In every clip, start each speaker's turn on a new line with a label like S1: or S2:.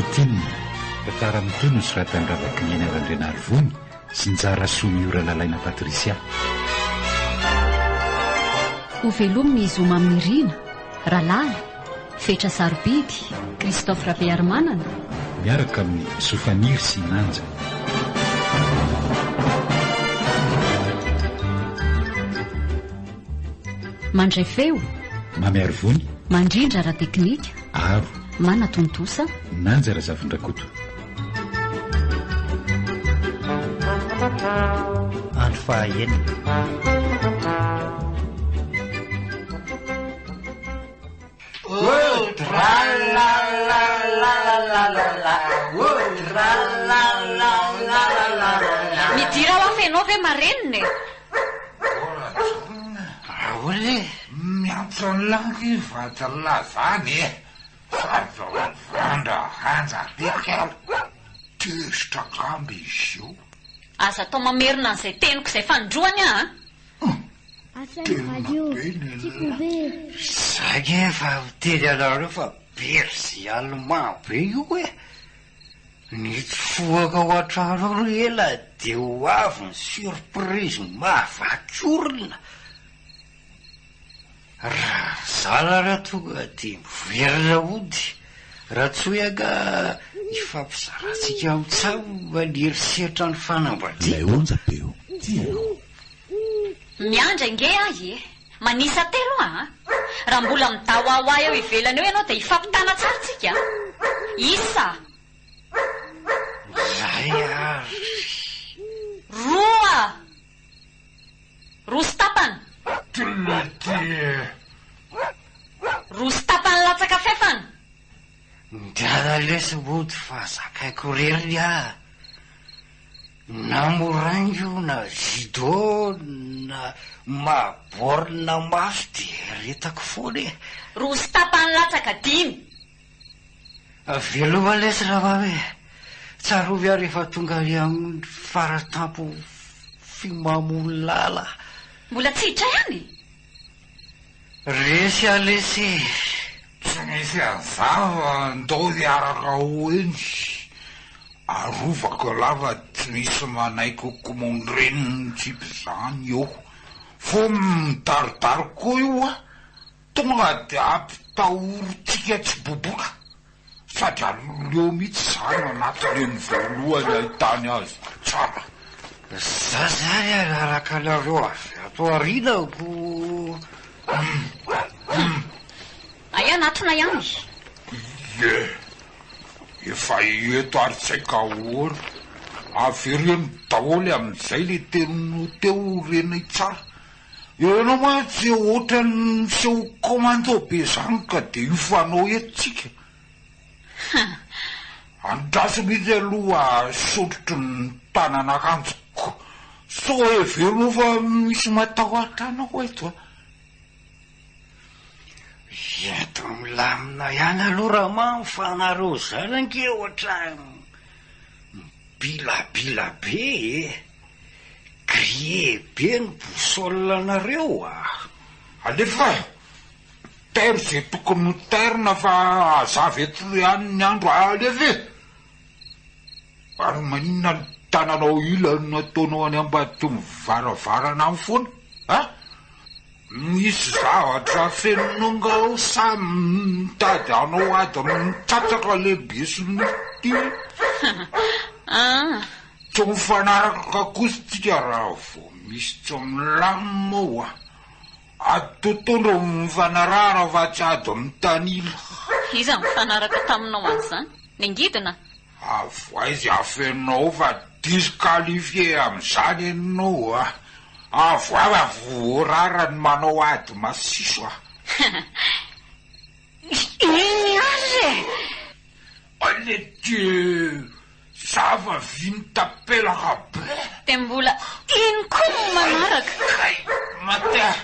S1: Valentine, tantara mitohy nosoratan'i Ravakiniaina Randrianarivony sy Njara Soa Lalaina Patricia.
S2: Ho velomina i Zoma Aminirina, Ralala, Fetra Sarobidy, Christophe Rabearimanana.
S1: Miaraka amin'i Sofaniry sy Nanja.
S2: Mandray feo.
S1: Mamy Arivony.
S2: Mandrindra ara-teknika.
S1: Aro.
S2: Manatontosa.
S1: Nanja Razafindrakoto.
S3: Andro fahaenina.
S2: Midira ho afa ianao ve marenina e?
S4: Ahoana e? Miantso an'lah ange vadin'lah zany e! Sady mivandrahanja be kala. Tezitra angamba izy io.
S2: Aza atao mamerina an'izay teniko izay fanindroany aho an!
S4: Tena be ny an'lah.
S3: Za ange efa miteny anareo fa berger allemand be io e! Nitsoaka ao an-trano ao ry ela dia ho avy ny surprise mahavaky orona. Raha zara raha tonga dia miverina hody, raha tsy hoe angaha hifampizarantsika amin'ny tsaho ny herisetra ny fanambadiana.
S5: Ilay onjam-peo tianao.
S2: Miandry ange ahy e! Manisa telo aho an! Raha mbola midawawa eo ivelany eo ianao dia hifampitana tsara tsika an! Isa!
S3: Iray ary.
S2: Roa! Roa sy tapany.
S4: Telo.
S2: Roa sy tapany latsaka fefany.
S3: Midala lesy mody fa zakaiko irery ny ahy. Na moraingy io na judo na maha borne mafy dia eretako foana e.
S2: Roa sy tapany latsaka dimy.
S3: Veloma lesy rahavavy e! Tsarovy aho rehefa tonga any amin'ny faratampo Fimamolala.
S2: Mbola tsy hiditra ihany e?
S3: Resy aho lesy e!
S4: Tsy misy an'izany fa ndao hiaraka ho eny. Arovako ialahy fa tsy misy manaiky komandren'ny jipe izany eo. Fô midarodaroka koa io a! Tonga dia ampitahorintsika tsy boboka. Sady aleo mihitsy za no anatin'ireny voalohany ahitany azy tsara.
S3: Za zany hanaraka anareo avy ato aoriana ko.
S2: Aia anatona ihany.
S4: Ie, efa eto ary tsy haiko ahoana. Avereno daholo amin'izay le teninao teo renay tsara. Ianao mantsy ohatran'ny miseho commando be zany ka dia io fanao eto tsika. Andraso mihitsy aloha asondrotro ny tanan'akanjoko sao heverinao fa misy matahotra anao eto a.
S3: Eto milamina ihany aloha Ramamy fa nareo zany ange ohatran'ny mibilabila be e. Grillé be ny boussole nareo a!
S4: Alefa e! Tairo ze tokony ho tairina fa hazava eto ihany ny andro a! Alefa e! Ary maninona ny tananao ila no ataonao any ambadiky ny varavarana any foana a? Misy zavatra afeninao nga ao sa mitady hanao ady amin'ny tratraka le besin'olo ty?
S2: Ah!
S4: Tsy mifanaraka kosa tsika raha vao misy tsy milamina ao a! Ady tontolo no nifanarahana fa tsy ady mitanila.
S2: Iza nifanaraka taminao an'izany? Ny angidina?
S4: Avoaizy afenao fa disqualifié amin'izany ianao a! Avoay fa voarara ny manao ady masiso a!
S2: Iny ary e!
S4: Allez Dieu! Zava vy mitapelaka be.
S2: Dia mbola iny koa no manaraka.
S4: Kay maty ah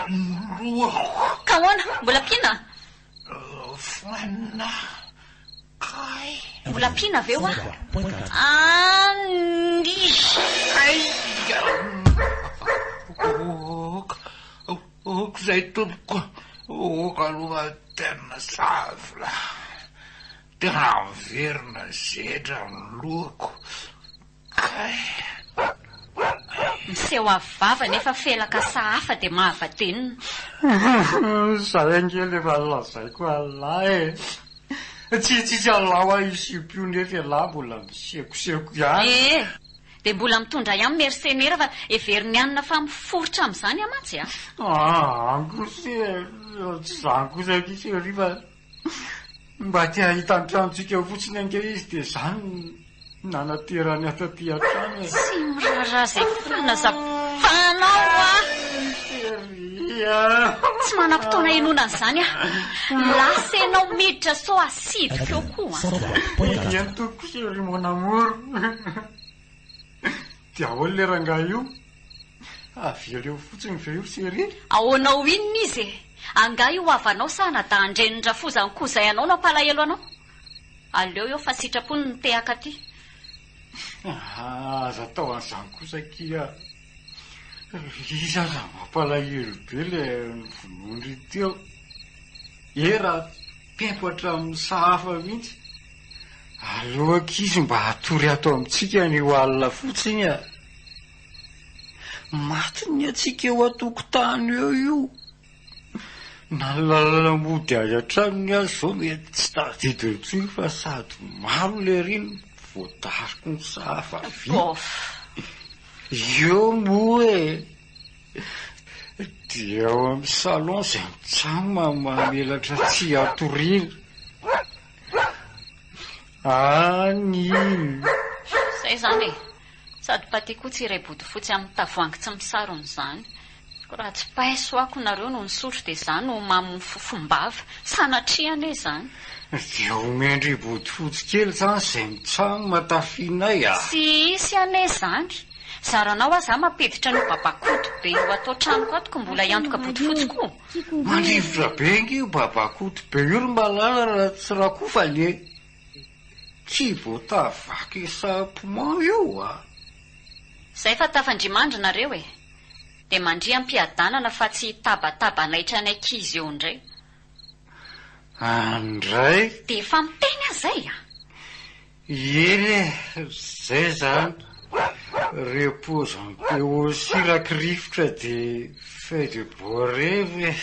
S4: ny lohako.
S2: Ka ahoana? Mbola ampiana?
S4: Foanina kay.
S2: Mbola ampiana ve hoa? Any.
S4: Kay. Ok, ok zay tompoko. Ok aloha tena savla. Tena miverina zedra ny lohako. Kay.
S2: Miseho avo vava nefa felaka sahafa dia mahavatenina.
S3: Zay ange le efa nolazaiko an'lah e. Tsy hitsitsy an'lah hoa io sipa io nefa ialahy mbola misekoseko ihany.
S2: Ee, dia mbola mitondra ihany mersenera fa heverin'ny anona fa miforitra amin'izany aho mantsy a.
S3: Aa kosa e, tsy izany kosa akia chérie fa Mba te hahita ny tranontsika fotsiny ange izy dia izany no nanaterany ahy taty an-trano e.
S2: Tsy miraharaha izay fanazavanao aho.
S3: Chérie a!
S2: Tsy manam-potoana henoana an'izany aho. Lasa ianao miditra sao asidiko eo koa an.
S3: Eny tompoko chérie mon amour. Dia ahoana ilay rangahy io? Avela eo fotsiny ve io chérie?
S2: Ahoana ho inona izy e? Angaha io havanao sa anadahan-drenin'ny rafozan'i cousin anao no hampalahelo anao? Aleo eo fa sitrapony ny mitehaka aty.
S3: Aza atao an'izany kosa akia a! Izy aza mampalahelo be ilay novonoin-dry teo. Era pempo hatramin'ny sahafa mihitsy. Aleo akia izy mba hatory ato amintsika anio alina fotsiny a! Maty ny antsika eo an-tokotany eo io. Na ny lalana mody azy an-tranony aza izao mety tsy tadidiny intsony fa sady maro ilay ery no voadariky ny sahafa vy. Eo moa e! Dia ao amin'ny salon izay mitsam mamelatra tsy hatoriana. Any iny.
S2: Izay izany e! Sady pâte koa tsy iray bodofotsy amin'ny tavoahangy tsy misarona izany. Koa raha tsy paiso ako nareo no nisotro dia izaho no mamo fofom-bava. Sanatria anie izany.
S3: Dia omen-dry bodofotsy kely izany izay mitsam tafianay a!
S2: Tsy hisy anie izany. Zaranao aho izaho mampiditra an'io babakoto be io ato an-tranoko ato ko mbola hiantoka bodofotsy koa.
S3: Mandrivotra be ange io babakoto be io ry malala raha tsy rakofany e! Tsy voatavy vaky isa-poumon io a!
S2: Zay fa tafandrimandry nareo e! Dia mandria am-piadanana fa tsy hitabataba hanaitra ny ankizy eo indray.
S3: Andray!
S2: Dia efa miteny aho zay a!
S3: Eny e! Zay zany. Repose en paix aussi rakirifotra dia fait de beaux rêves e!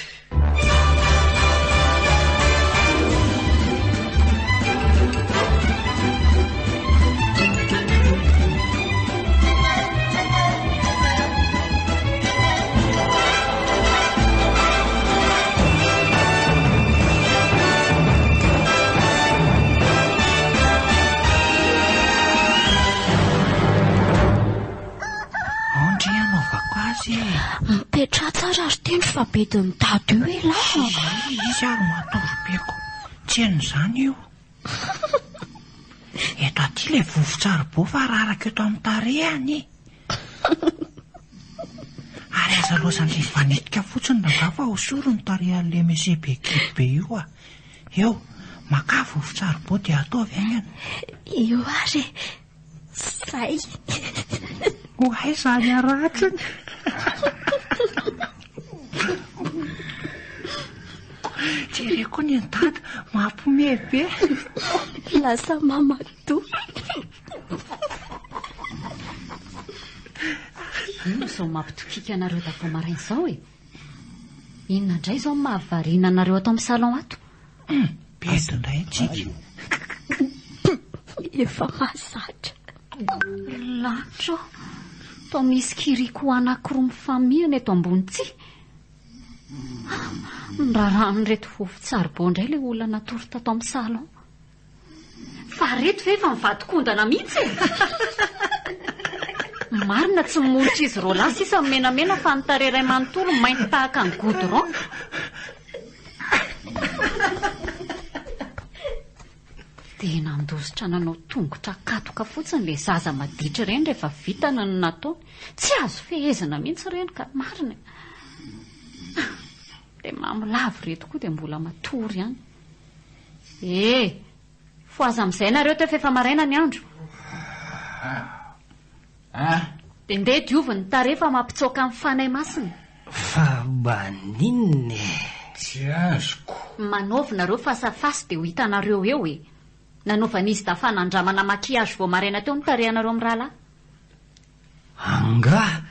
S6: Ao ndry hanaovako azy e.
S7: Mipetraha tsara ry Tendry fa bedin'ny dada io elah.
S6: Izy ary matory be ko. Tsy henon'izany io. Eto aty ilay vovon-tsaribao fa raraka eto amin'ny tarehiny e. Ary aza lozan'ilay mivanetika fotsiny rangahy fa hosory ny tarehan'ilay monsieur be kibo be io a. Eo, makà vovon-tsaribao dia ataovy haingana.
S7: Io ary e. Zay.
S6: Ho aiza any haratsiny? Jereo koa ny an'i Dada, mampiomehy be.
S7: Lasa mamatoa.
S2: Inona izao mampitokika anareo da vao maraina izao e? Inona indray izao no mahavariana anareo ato amin'ny salon ato?
S6: Bedy indray tsika.
S7: Efa mahazatra.
S2: Ry lanitra ô! Toa misy kiriko anankiroa mifamihana eto ambony ity. Nirarahan'ireto vovon-tsaribao indray ilay olona natory tato amin'ny salon. Fa reto ve efa mivadi-kondana mihitsy e? Marina tsy ny molotr'izy roalahy sisa no menamena fa ny tarehy iray manontolo mainty tahaka ny goudron. Dia nandositra nanao tongotra katoka fotsiny ilay zaza maditra ireny rehefa vitany ny nataony. Tsy azo fehezina mihitsy ireny ka, marina e. Dia mamo lava ireto koa dia mbola matory ihany. Eh! Fohaza amin'izay nareo teo f'efa maraina ny andro.
S4: Ah!
S2: Dia ndeha diovy ny tarehy fa mampitsoaka ny Fanahy Masina.
S3: Fa maninona e?
S4: Tsy azoko.
S2: Manaovy nareo face à face dia ho hitanareo eo e! Nanaovan'izy da fanandramana maquillage vao maraina teo ny tarehanareo mirahalahy.
S3: Angaha?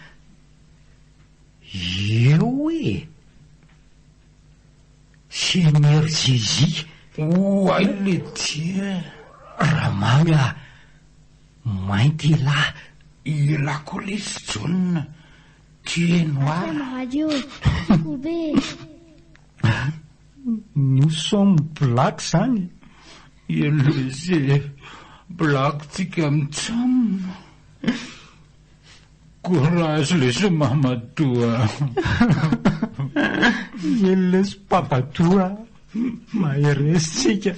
S3: Eo e! Seigneur Jésus!
S4: Oay le Dieu!
S3: Ramamy ah! Mainty elah!
S4: Elah koa lesy Jaona! Tu es noir!
S7: FM radio, tiako be.
S3: Nous sommes black zany?
S4: Elysée, black tsika mitsam. Courage lesy Mamadou a.
S3: Eny lesy Papadou a. Mahereza tsika.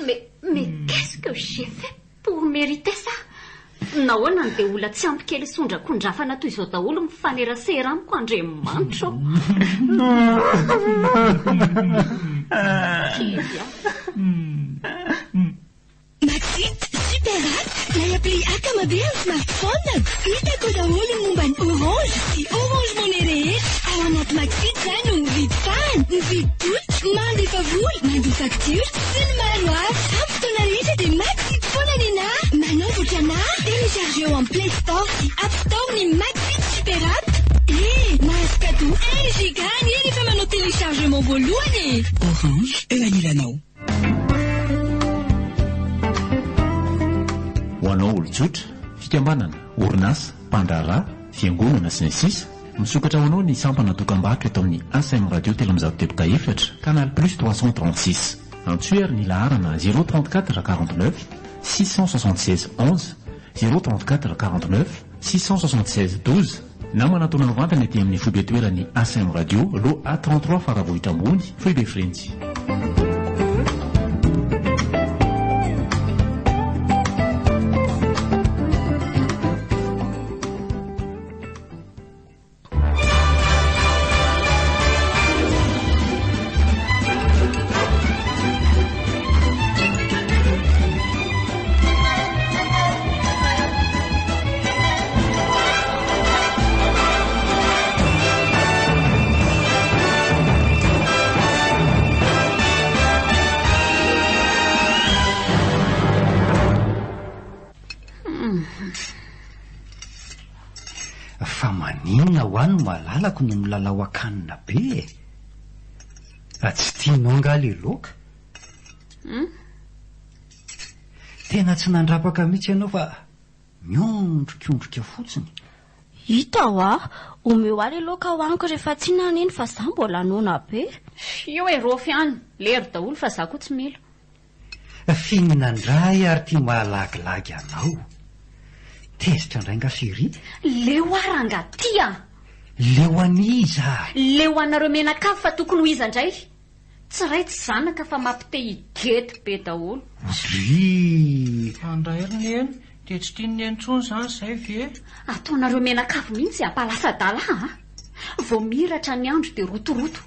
S2: Mais, mais qu'est-ce que j'ai fait pour mériter ça? Nahoana no dia olona tsy ampy kely sondrakondrafana toy izao daholo mifanerasera amiko Andriamanitra ô? Kivy aho.
S8: Maxit Super App, ilay appli akama be amin'ny smartphone. Hitako ao daholo ny momba ny Orange sy Orange Money rehetra. Ao anaty Maxit za no mividy fahana, mividy tolotra, mandefa vola, mandoa facture, sy ny maro hafa. Amin'ny fotoana rehetra dia Maxit foana nenà. Manaova ohatranà, téléchargeo amin'ny Play Store sy App Store ny Maxit Super App. Eh, mahazo cadeau un giga anie rehefa manao téléchargement voalohany e!
S9: Orange, eo anilanao.
S5: Ho anao olon-tsotra, fikambanana, orinasa, mpandraharaha, fiangonana, sy ny sisa Misokatra ho anao ny sampana dokam-barotra eto amin'ny ACM Radio 304, Canal Plus 336. Antsoy ary ny laharana 034 49 676 11, 034 49 676 12 na manatona mivantana ety amin'ny foibe toeran'ny ACM Radio, Lot A 33 Faravohitra Ambony, Foibe Frenjy.
S3: Fa maninona hoa no malalako no milalao akanina be e? Tsy tianao angaha le laoka?
S2: Hum?
S3: Tena tsy nandrapaka mihitsy ianao fa miondrikondrika fotsiny.
S7: Hita hoa! Omeo ahy le laoka hohaniko rehefa tsy hinana iny fa za mbola noana be.
S2: Io e rôfy any, lery daholo fa za koa tsy mila.
S3: F'inona indray ary ity mahalagilagy anao? Tezitra indray nga chérie?
S2: Leo aho rangah ty a!
S3: Leo an'iza?
S2: Leo anareo mianakavy fa tokony ho iza indray? Tsy ray tsy zanaka fa mampite higety be daholo.
S3: Drii!
S6: Andray ry Neny, dia tsy tian'i Neny intsony izany izay ve?
S2: Ataonareo mianakavy mihitsy hampalasa adala ahy a! Vao mihiratra ny andro dia rotoroto.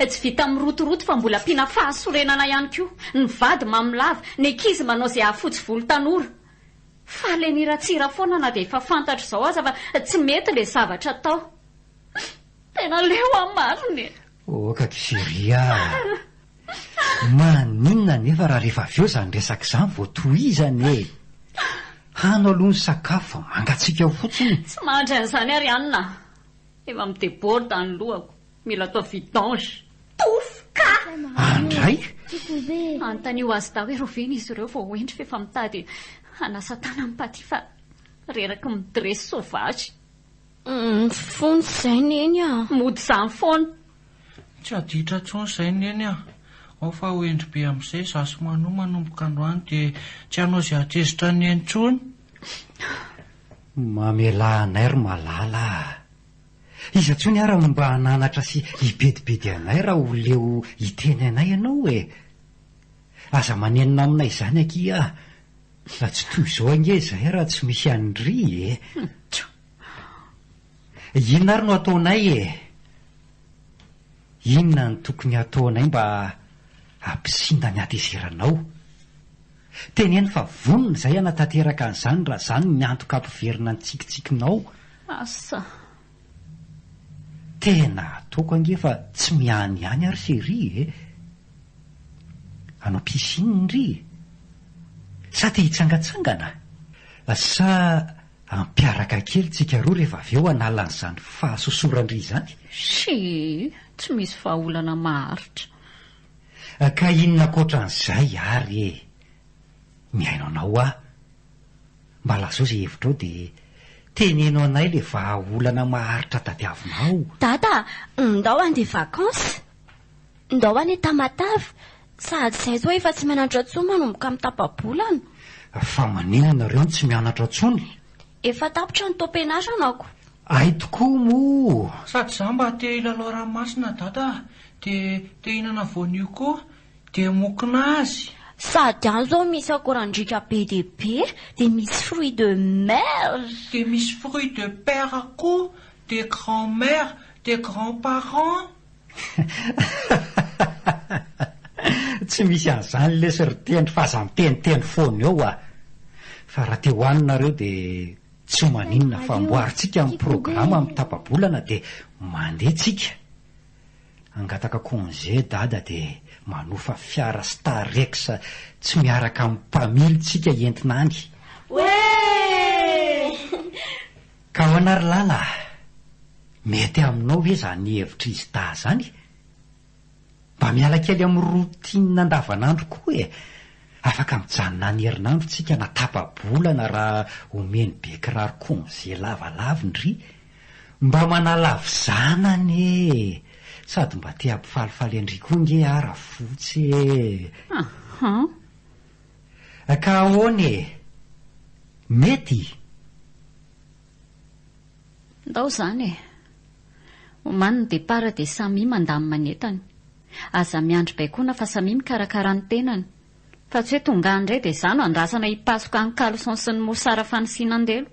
S2: Tsy vitan'ny mirotoroto fa mbola ampiana fahasorenana ihany koa. Ny vady mamo lava, ny ankizy manao izay hahafotsy volo tanora. Faly haniratsira foana na dia efa fantatro izao aza fa tsy mety ilay zavatra atao. Tena leo aho marina e!
S3: Oka ky chérie a! Maninona anefa raha rehefa avy eo izany resaka izany vao tohizana e! Hano aloha ny sakafo fa mangatsiaka ao fotsiny.
S2: Tsy mahandry an'izany ary anona a! Efa mi-deborde ny lohako. Mila atao vidange. Tofoka!
S3: Andray!
S2: Anontanio azy dahy hoe rahoviana izy ireo vao ho hendry f'efa mitady hanasa tanana Paty fa reraky mi-dressy sauvage.
S7: Foana izay Neny a!
S2: Mody izany foana.
S6: Tsy haditra intsony izay Neny a! Ao fa ho hendry be amin'izay izaho sy Manoa manomboka androany dia tsy hanao izay hahatezitra an'i Neny intsony.
S3: Mamelà anay ry Malala a! Iza intsony ara no mba hananatra sy hibedibedy anay raha ho leo hiteny anay ianao e! Aza manenina aminay izany akia a! Raha tsy toy izao ange izahay raha tsy misy an'i-ry e! Inona ary no ataonay e? Inona no tokony hataonay mba hampisinda ny hatezeranao? Teneno fa vonona izahay hanatanteraka an'izany raha izany ny antoka hampiverina ny tsikitsikinao.
S2: Asa.
S3: Tena ataoko ange fa tsy mihanihany ary chérie e! Hanao piscine ndry? Sa te hitsangatsangana? Sa hampiaraka kely tsika roa rehefa avy eo hanala an'izany fahasosoran-dry izany?
S2: Tsia, tsy misy vahaolana maharitra.
S3: Ka inona ankoatran'izay ary e? Mihaino anao aho. Mba lazao izay hevitrao dia teneno anay ilay vahaolana maharitra tadiavinao.
S7: Dada, ndao handeha vacances. Ndao any Tamatave. Sady izay izao efa tsy mianatra intsony manomboka amin'ny tapa-bolana.
S3: Fa maninona nareo no tsy mianatra intsony?
S7: Efa tapitra ny taom-pianarana ko.
S3: Hay tokoa moa!
S6: Sady za mba te hilalao ranomasina dada a! De te hihinana voanio koa! De mokinazy!
S7: Sady any zao misy akorandriaka be dia be, de misy fruits de mer!
S6: De misy fruits de père koa, de grand mère, de grand parents!
S3: Tsy misy an'izany lesy ry Tendry fa aza miteniteny foana eo a! Fa raha te ho any nareo dia tsy maninona fa amboarintsika ny programa amin'ny tapa-bolana dia mandeha tsika. Hangataka congé dada dia manofa fiara starex tsy miaraka amin'ny mpamily tsika entina any.
S7: Oee!
S3: Ka ahoana ry Lala a? Mety aminao ve izany hevitr'izy dahy izany? Mba miala kely amin'ny routine andavanandro koa e! Afaka mijanona any herinandro tsika na tapa-bolana raha omen'i Bekiraro congé lavalava ndry. Mba manala vizana anie e! Sady mba te hampifalifaly an-dry koa nge aho Rafotsy e!
S2: Ahaa.
S3: Ka ahoana e? Mety?
S2: Ndao izany e! Omano ny départ dia samia mandamina ny entany. Aza miandry baikoana fa samia mikarakara ny tenany. Fa tsy hoe tonga any indray dia izaho no andrasana hipasoka ny caleçon sy ny mosara fanisian'andelo.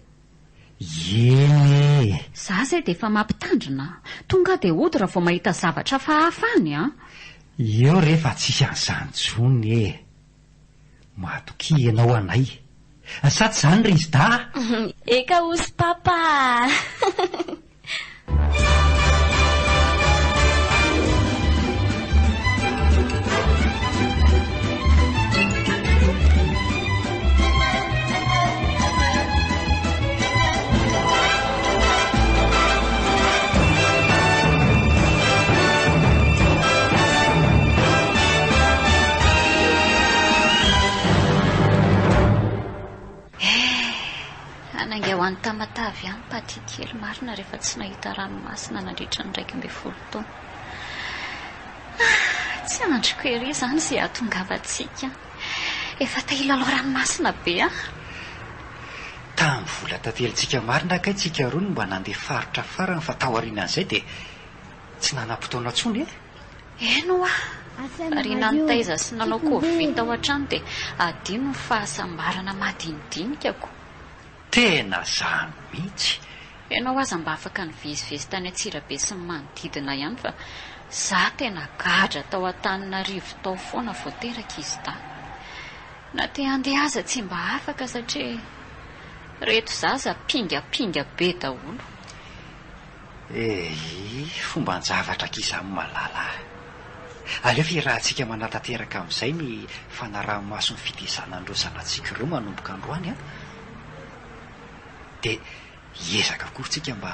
S3: Eny e!
S2: Za zay dia efa mampitandrina a! Tonga dia hody raha vao mahita zavatra hafahafa any an!
S3: Eo re fa tsisy an'izany intsony e! Matokia ianao anay. Sa tsy izany ry Zda a?
S7: Eka ozy papa a!
S2: Eh! Hanainga ho any Tamatave any Paty kely marina rehefa tsy nahita ranomasina nandritra ny 11 taona. Ah! Tsy andriko ery izany izay hahatongavantsika. Efa te hilalao ranomasina be aho.
S3: Tamin'ny vola tantelintsika marina kay tsika roa no mba nandeha faritra farany fa taorianan'izay dia tsy nanam-potoana intsony e!
S2: Eny hoa! Variana nitaiza sy nanao covid tao an-trano dia adino ny fahasambarana madinidinika ko!
S3: Tena zany mihitsy!
S2: Ianao aza mba afaka nivezivezy tany Antsirabe sy ny manodidina ihany fa za tena gadra tao Antananarivo tao foana vao teraka izy dahy. Na te handeha aza tsy mba afaka satria reto zaza pingapinga be daholo.
S3: Eehh, fomban-javatra akia izany malala a! Aleo fa iarahantsika manatanteraka amin'izay ny fanaraha-maso ny fitezana an'ireo zanatsika ireo manomboka androany an! Dia hiezaka koa tsika mba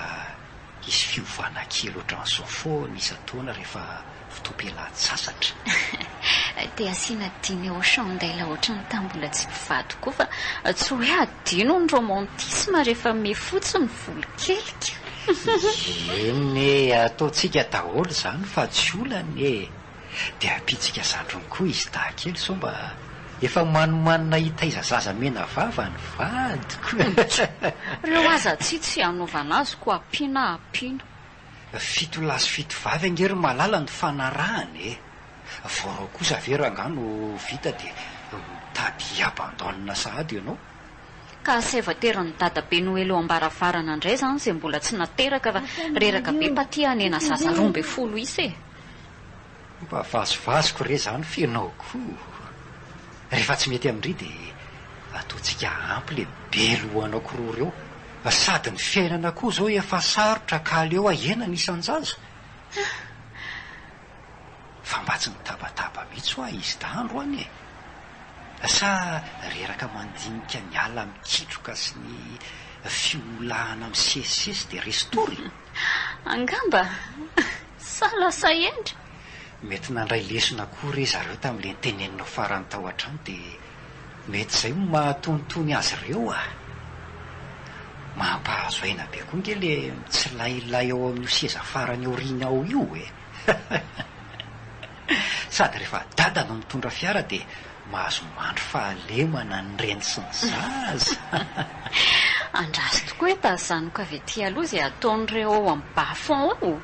S3: hisy fiovana kely ohatran'izao foana isan-taona rehefa fotoam-pialan-tsasatra.
S2: Dia asiana dîner aux chandelles ohatran'ny tamin'ny mbola tsy mpivady koa fa tsy hoe adino ny romantisme rehefa miha-fotsy ny volon-kelika.
S3: Eny e, ataontsika daholo izany fa tsy olana e. Dia ampiantsika zandriny koa izy dahy kely sao mba efa manimanina hitaiza zaza mena vava ny vadiko.
S2: Reo aza tsy tsy hanaovana azy ko ampiana ampiana.
S3: Fitolahy sy fitovavy ange ry Malala no fanarahana e! Vao rao kosa ve rangahy no vita dia mitady hi-abandonne sahady ianao?
S2: Ka asaivo aterin'i dadabe Noely eo ambaravarana indray izany izay mbola tsy nateraka fa reraka be mpaty hanena zaza 12 isa e!
S3: Mba vazivaziko re zany f'enao koa. Rehefa tsy mety amin-dry dia ataontsika ampy le be lohanao koroa reo. Sady ny fiainana koa zao efa sarotra ka aleo ahena ny isan-jaza. Fa. Fa mba tsy nitabataba mihitsy hoa izy dahy androany e! Sa reraka mandinika ny ala mikitroka sy ny fiolahana misesisesy dia resy tory?
S2: Angamba! Sa lasa hendry?
S3: Mety nandray lesona koa re zareo tamin'ilay niteneninao farany tao an-trano dia mety izay no mahatonitony azy ireo ah! Mampahazo aina be koa nge le mitsilailay ao amin'io seza farany aoriana ao io e! Sady rehefa dada no mitondra fiara dia mahazo mandry fahalemana ny reny sy ny zaza.
S2: Andraso tokoa hoe tazaniko avy aty aloha izay ataon'ireo ao amin'ny bas fond ao.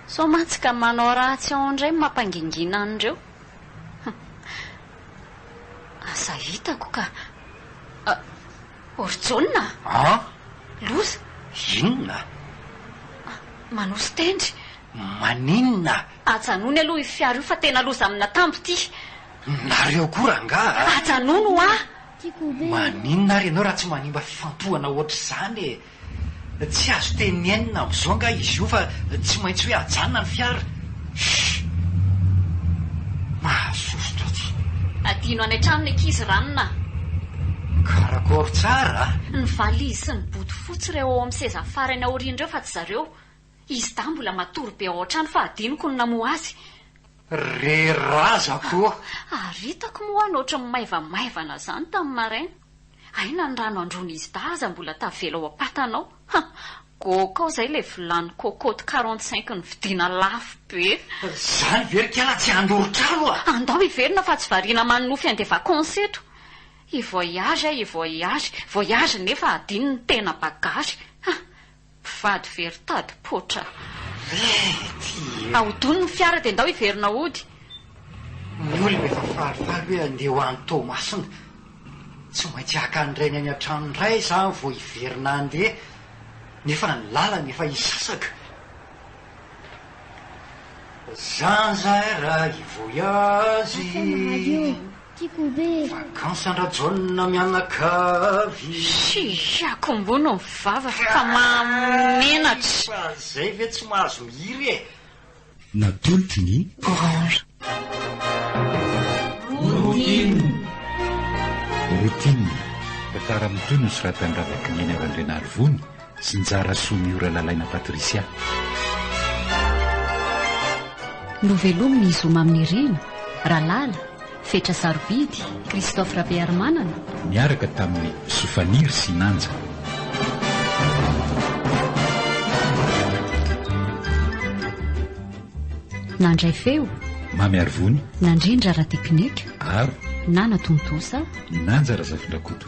S2: Sao mantsy ka manao ratsy ao indray no mampangingina an'ireo. Hum. Asa hitako ka. Ry Jaona
S3: a! An?
S2: Loza!
S3: Inona?
S2: Manosy tendry.
S3: Maninona?
S2: Ajanony aloha io fiara io fa tena loza amin'atambo ity.
S3: Nareo koa rangaha a!
S2: Ajanony hoa!
S3: Maninona ary ianao raha tsy manimba fifantohana ohatr'izany e? Tsy azo tenenina amin'izao angaha izy io fa tsy maintsy hoe ajanona ny fiara? Shh! Mahasosotra ty.
S2: Adino any an-trano ny ankizy ranona a!
S3: Karakôry tsara a!
S2: Ny valizy sy ny bodofotsy ireo ao amin'ny seza farany aoriana ireo fa tsy zareo. Izy dahy mbola matory be ao an-trano fa adinoko ny namoha azy.
S3: Re razako ô!
S2: Ary hitako moa ho'a ny ohatran'ny maivamaivana izany tamin'ny maraina. Aina ny rano andron'izy dahy aza mbola tavela ao am-patana ao. Ha! Goaka ao izay ilay vilany cocotte 45 novidiana lafo be.
S3: Zany ve ry kiala tsy handoro trano a!
S2: Andao hiverina fa tsy variana manonofy handeha vacances eto. Hi-voyage aho hi-voyage, voyage nefa hadino ny tena bagage. Ha! Mpivady very tady potra.
S3: Mety e!
S2: Ahodino ny fiara dia ndao hiverina hody.
S3: Ny olona efa falifaly hoe handeha ho any Toamasina. Tsy maintsy haka ny rainy any an-trano indray izany vao hiverina handeha, nefa ny lalana efa hisasaka. Zany zahay raha hi-voyage.
S7: FM radio, tiako be.
S3: Vacances an-dRajaona mianakavy.
S2: Shii, akombono ny vava fa mahamenatra.
S3: Fa zay ve tsy mahazo mihira e!
S1: Natolotry ny.
S9: Orange.
S1: Routine. Routine. Tantara mitohy nosoratan'i Ravakiniaina Randrianarivony sy Njara Soamiora Lalaina Patricia.
S2: Novelominy i Zo Maminirina, Ralala, Fetra Sarobidy, Christophe Rabearimanana.
S1: Niaraka tamin'i Sofaniry sy Nanja.
S2: Nandray feo.
S1: Mamy Arivony.
S2: Nandrindra ara-teknika.
S1: Aro.
S2: Nanatontosa.
S1: Nanja Razafindrakoto.